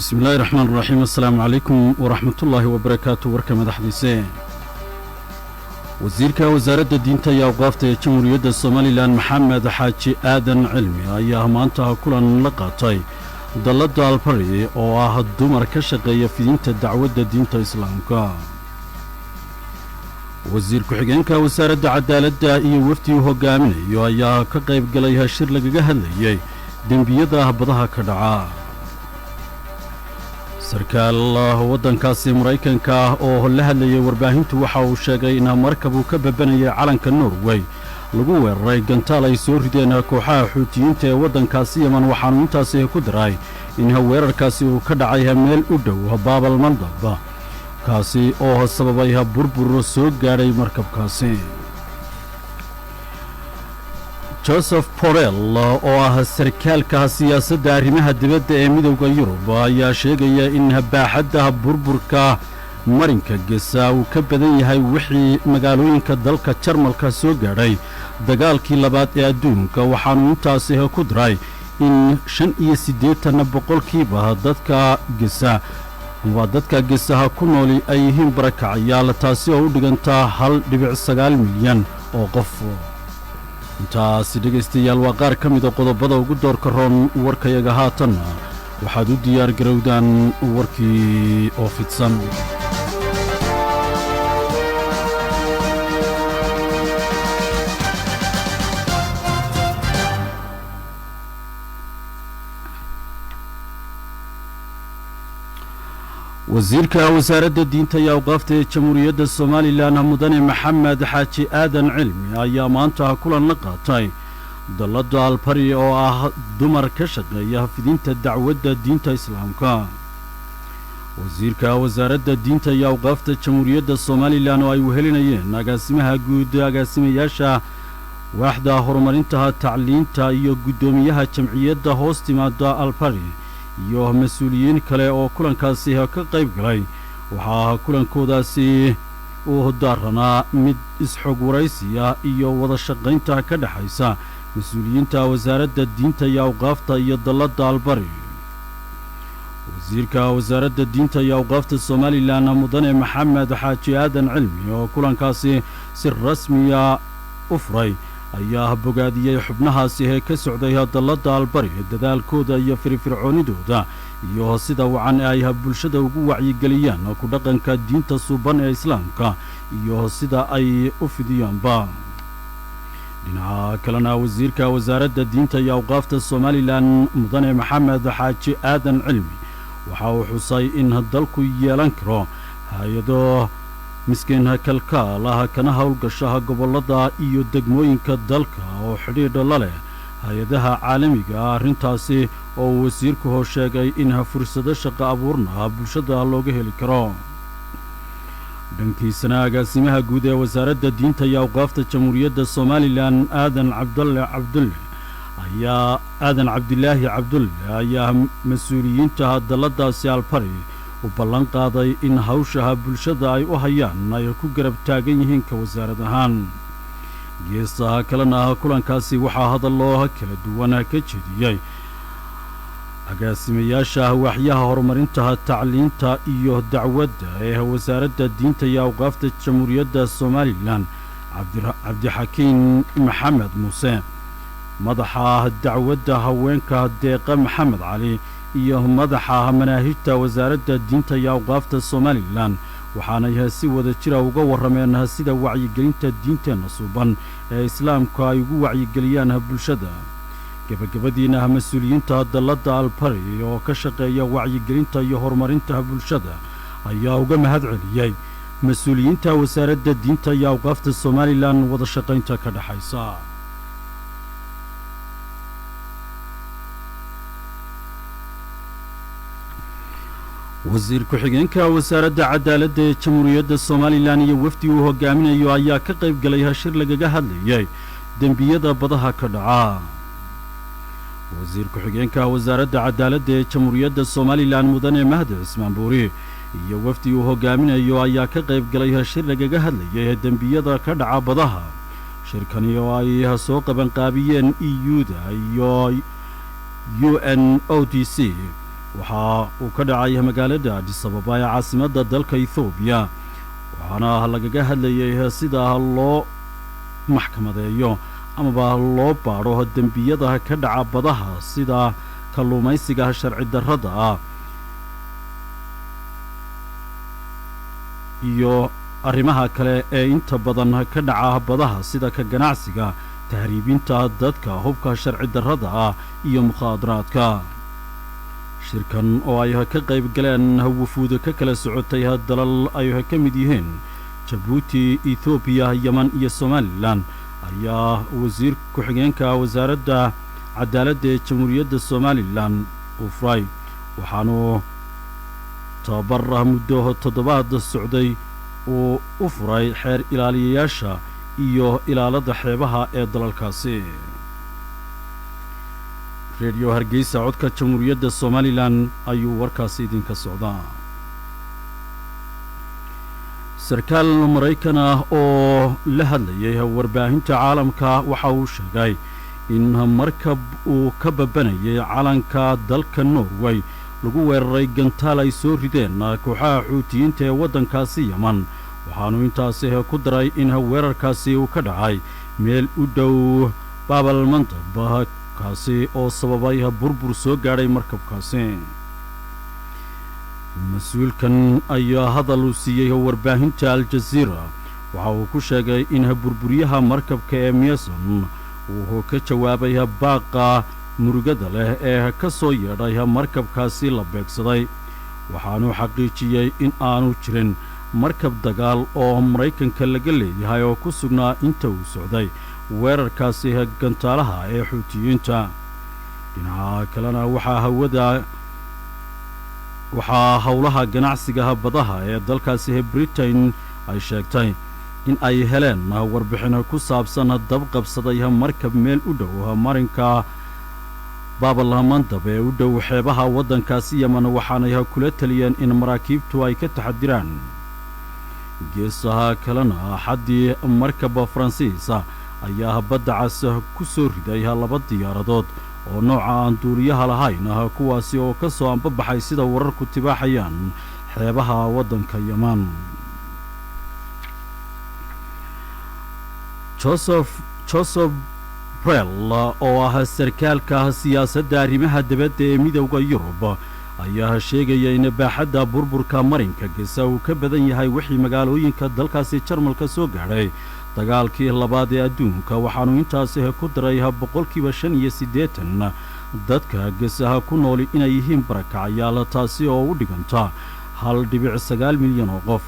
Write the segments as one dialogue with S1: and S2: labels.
S1: Bismillahi raxmaan raxiim. Assalaamu calaykum waraxmatullaahi wabarakaatu. Warka madaxdiise: wasiirka wasaaradda diinta iyo awqaafta ee Jamhuuriyadda Somalilan, Maxamed Xaaji Aadan Cilmi, ayaa maanta kulan la qaatay dalladda Albari oo ah dumar ka shaqeeya fidinta dacwadda diinta Islaamka. Wasiir ku-xigeenka wasaaradda cadaaladda iyo wafdi uu hogaaminayo ayaa ka qayb galay hashir lagaga hadlayey dembiyada badaha ka dhaca. Sarkaal waddankaasi Maraykanka ah oo la hadlayay warbaahintu waxa uu sheegay in markab uu ka babanayay calanka Norway lagu weeraray gantaal ay soo rideen kooxaha Xuutiyiinta ee waddankaasi Yeman. Waxaanu intaasi ku daray in weerarkaasi uu ka dhacay meel u dhow Baabal Mandab, kaasi oo sababay burbur soo gaadhay markabkaasi. Joseph Borrell oo ah sarkaalka siyaasadda arrimaha dibadda ee Midowda Yurub ayaa sheegaya in baaxadda burburka marinka Gasa uu ka badan yahay wixii magaalooyinka dalka Jarmalka soo gaadhay dagaalkii labaad ee adduunka. Waxaanu intaasi ku daray in 85% dadka Gasa waa dadka Gesaha ku nooli ay yihiin barakacayaal, taasi oo u dhigantaa 1.9 milyan oo qof. Intaasi, dhegaystayaal, waa qaar ka mida qodobada ugu doorka roon warkayaga. Haatanna waxaad u diyaar garowdaan warkii oo fidsan. Wasiirka wasaaradda diinta iyo awqaafta ee Jamhuuriyadda Somalilan, mudane Maxamed Xaaji Aadan Cilmi, ayaa maanta kulan la qaatay dalladda Albari oo ah dumar ka shaqeeya fidinta dacwadda diinta Islaamka. Wasiirka wasaaradda diinta iyo awqaafta Jamhuuriyadda Somalilan oo ay wehelinayeen agaasimaha guud, agaasimayaasha waaxda horumarinta tacliinta iyo guddoomiyaha jamciyadda hoos timaada Albari iyo mas-uuliyiin kale oo kulankaasi ka qayb galay, waxaa kulankoodaasi uu daaranaa mid isxog waraysiya iyo wada shaqaynta ka dhexaysa mas-uuliyiinta wasaaradda diinta iyo awqaafta iyo dalladda Albari. Wasiirka wasaaradda diinta iyo awqaafta Somalilan, mudane Maxamed Xaaji Aadan Cilmi, oo kulankaasi si rasmiya u furay, ayaa bogaadiyey xubnahaasi ee ka socday dalladda Albari dadaalkooda iyo firfircoonidooda iyo sida wacan ay bulshada ugu wacyigeliyaan ku dhaqanka diinta suuban ee Islaamka iyo sida ay u fidiyaanba. Dhinaca kalena, wasiirka wasaaradda diinta iyo awqaafta Somalilan, mudane Maxamed Xaaji Aadan Cilmi, waxa uu xusay in dalku yeelan karo hay-ado miskiin kalkaal ah kana howlgashaha gobollada iyo degmooyinka dalka oo xidhiidha la leh hay-adaha caalamiga ah, arrintaasi oo uu wasiirku hoo sheegay in fursado shaqo abuurna bulshada looga heli karo. Dhankiisana, agaasimaha guud ee wasaaradda diinta iyo awqaafta Jamhuuriyadda Somalilan, Aadan Cabdalle Cabdulle ayaa Aadan Cabdilaahi Cabdulle, ayaa mas-uuliyiinta dalladaasi Albari u ballan qaaday in hawshaha bulshada ay u hayaan ay ku garab taagan yihiin ka wasaarad ahaan. Geesaha kalena, kulankaasi waxaa hadallo kala duwan ka jeediyey agaasimayaasha waaxyaha horumarinta tacliinta iyo dacwadda ee wasaaradda diinta iyo awqaafta Jamhuuriyadda Somalilan, Cabdixakiin Maxamed Muuse, madaxa dacwadda haweenka Deeqa Maxamed Cali iyo madaxa manaahijta wasaaradda diinta iyo awqaafta Somalilan. Waxaanay si wada jira uga warrameen sida wacyigelinta diinteenna suuban ee Islaamka ay ugu wacyigeliyaan bulshada. Gebagabadiina, mas-uuliyiinta dalladda Albari oo ka shaqeeya wacyigelinta iyo horumarinta bulshada ayaa uga mahad celiyey mas-uuliyiinta wasaaradda diinta iyo awqaafta Somalilan wada shaqaynta ka dhexaysa. Wasiir ku-xigeenka wasaaradda cadaaladda ee Jamhuuriyadda Somalilan iyo wafdi uu hogaaminayo ayaa ka qayb galay hashir lagaga hadlayay dembiyada badaha ka dhaca. Wasiir ku-xigeenka wasaaradda cadaaladda ee Jamhuuriyadda Somalilan, mudane Mahdi Cismaan Buuri, iyo wafdi uu hogaaminayo ayaa ka qayb galay hashir lagaga hadlayay dembiyada ka dhaca badaha. Shirkani oo ay soo qabanqaabiyeen EU-da iyo UNODC. Waxa uu ka dhacay magaalada Adisababa ee caasimadda dalka Ethoobiya, waxaana lagaga hadlayay sida loo maxkamadeeyo amaba loo baadho dembiyada ka dhaca badaha, sida kalluumaysiga sharci darrada ah iyo arrimaha kale ee inta badan ka dhaca badaha, sida ka ganacsiga, tahriibinta dadka, hubka sharci darrada ah iyo mukhaadaraadka. Shirkan oo ay ka qayb galeen wufuud ka kala socotay dalal ay ka mid yihiin Jabuuti, Ethoobiya, Yeman iyo Somalilan ayaa wasiir ku-xigeenka wasaaradda cadaaladda ee Jamhuuriyadda Somalilan uu furay, waxaanu tababar muddo toddobaad socday uu u furay xeer ilaaliyayaasha iyo ilaalada xeebaha ee dalalkaasi. Reediyo Hargeysa, codka Jamhuuriyadda Somalilan ayuu warkaasi idinka socdaa. Sarkaal Maraykan ah oo la hadlayay warbaahinta caalamka waxa uu sheegay in markab uu ka babanayay calanka dalka Norway lagu weeraray gantaal ay soo rideen kooxaha Xuutiyiinta ee waddankaasi Yeman. Waxaanu intaasi ku daray in weerarkaasi uu ka dhacay meel u dhow Baabal Mandab, kaasi oo sababay burbur soo gaadhay markabkaasi. Mas-uulkan ayaa hadal uu siiyey warbaahinta Aljaziira waxa uu ku sheegay in burburyaha markabka ee Meson uu ka jawaabay baaqa murugada leh ee ka soo yeedhay markabkaasi la beegsaday. Waxaanu xaqiijiyey in aanu jirin markab dagaal oo Maraykanka laga leeyahay oo ku sugnaa inta uu socday weerarkaasi gantaalaha ee Xuutiyiinta. Dhinaca kalena, waxaa hawada waxaa howlaha ganacsiga badaha ee dalkaasi Britain ay sheegtay in ay heleen warbixin ku saabsan dab qabsaday markab meel u dhow marinka Baabalmandab ee u dhow xeebaha waddankaasi Yeman, waxaanay kula taliyeen in maraakiibtu ay ka taxadiraan. Geesaha kalena, Axaddii markab Faransiisa ayaa Badda Cas ku soo riday laba diyaaradood oo nooca aan duuliyaha lahayn, kuwaasi oo ka soo ambabaxay, sida wararku tibaaxayaan, xeebaha waddanka Yeman. Joseph Borrell oo ah sarkaalka siyaasadda arrimaha dibadda ee Midowda Yurub ayaa sheegaya in baaxadda burburka marinka Gasa uu ka badan yahay wixii magaalooyinka dalkaasi Jarmalka soo gaadhay dagaalkii labaad ee adduunka. Waxaanu intaasi ku daray 85% dadka Gasaha ku nooli inay yihiin barakacayaal, taasi oo u dhiganta 1.9 milyan oo qof.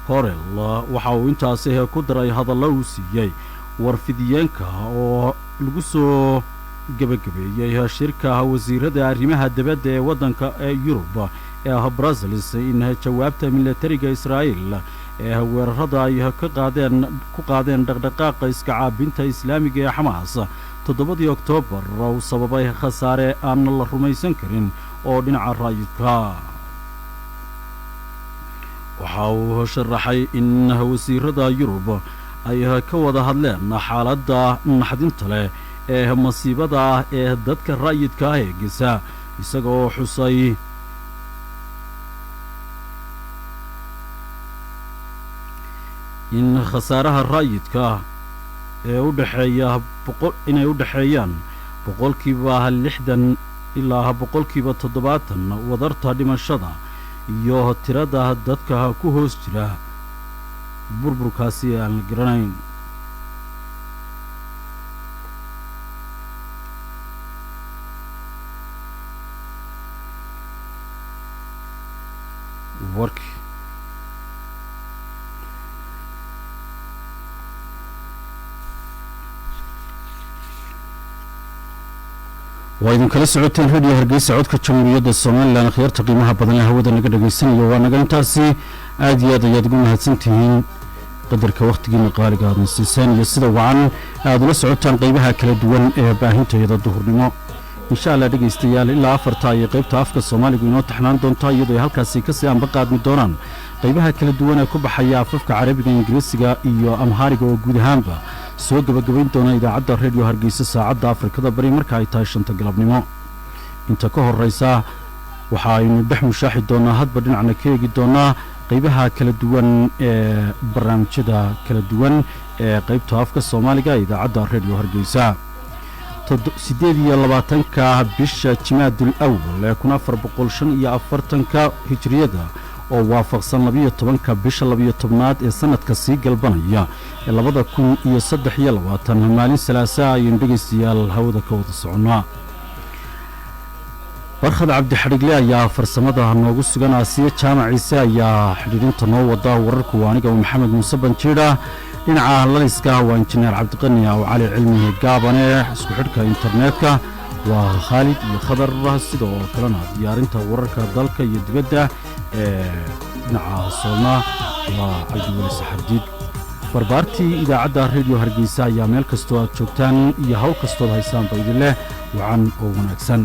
S1: Borrell waxa uu intaasi ku daray hadallo uu siiyey warfidiyeenka oo lagu soo gebagabeeyey shirka wasiirada arrimaha dibadda ee waddanka ee Yurub ee ah Brussels in jawaabta milatariga Israa'iil ee weerarada ay ka qaadeen ku qaadeen dhaqdhaqaaqa iska caabinta Islaamiga ee Xamaas 7-dii Oktoobar uu sababay khasaare aan la rumaysan karin oo dhinaca raayidka. Waxa uu sharaxay in wasiirada Yurub ay ka wada hadleen xaaladda naxdinta leh ee masiibada ah ee dadka ra'yidka ah ee Gasa, isagoo xusay in khasaaraha ra'yidka ee u dhexeeya inay u dhexeeyaan 60% ilaa 70% wadarta dhimashada iyo tirada dadka ku hoos jira burburkaasi aan la garanayn. Warkii waa idinkala socoteen Radio Hargeysa, codka Jamhuuriyadda Somalilan. Akhyaarta qiimaha badan ee hawada naga dhagaysanayo, waa naga intaasi. Aad iyo aad ayaad ugu mahadsantihiin qadarka wakhtigiina qaaliga aadna siiseen iyo sida wacan aad ula socotaan qaybaha kala duwan ee baahintayada duhurnimo. Insha Allah dhegaystayaal, ilaa 4-ta ayay qaybta afka Soomaaligu inoo taxnaan doontaa, iyadoo ay halkaasi kasii anba qaadmi doonaan qaybaha kala duwan ee ku baxaya afafka Carabiga, Ingiriisiga iyo Amhaariga, oo guud ahaanba soo gebagabayn doona idaacadda Redio Hargeysa saacadda Afrikada Bari marka ay tahay 5-ta galabnimo. Inta ka horraysa waxa aynu dhex mushaaxi doonnaa, hadba dhinacna ka eegi doonnaa qaybaha kala duwan ee barnaamijyada kala duwan ee qaybta afka Soomaaliga Idaacadda Redio Hargeysa. 28-ka bisha Jimaadul Awal ee 1445-ka Hijriyada, oo waafaqsan 12-ka bisha 12aad ee sanadka sii galbanaya ee 2023, maalin Salaasa, ayaynu dhegaystayaal hawada ka wada soconnaa. Barkhad Cabdixadhigle ayaa farsamada noogu sugan, Aasiye Jaamac Ciise ayaa xidhiidhinta noo wada. Wararku waa aniga Maxamed Muuse Banjiidha. Dhinaca laliska waa Injineer Cabdiqani Aw Cali Cilmi Gaabane. Isku xidhka internetka waa Khaalid iyo Khadar. Sidoo kalena diyaarinta wararka dalka iyo dibadda ee dhinaca Soolna waa Cabdiweli Saxardiid. Barbaartii Idaacadda Redio Hargeysa ayaa meel kastoo aad joogtaan iyo hawl kastood haysaanba idin leh wacan oo wanaagsan.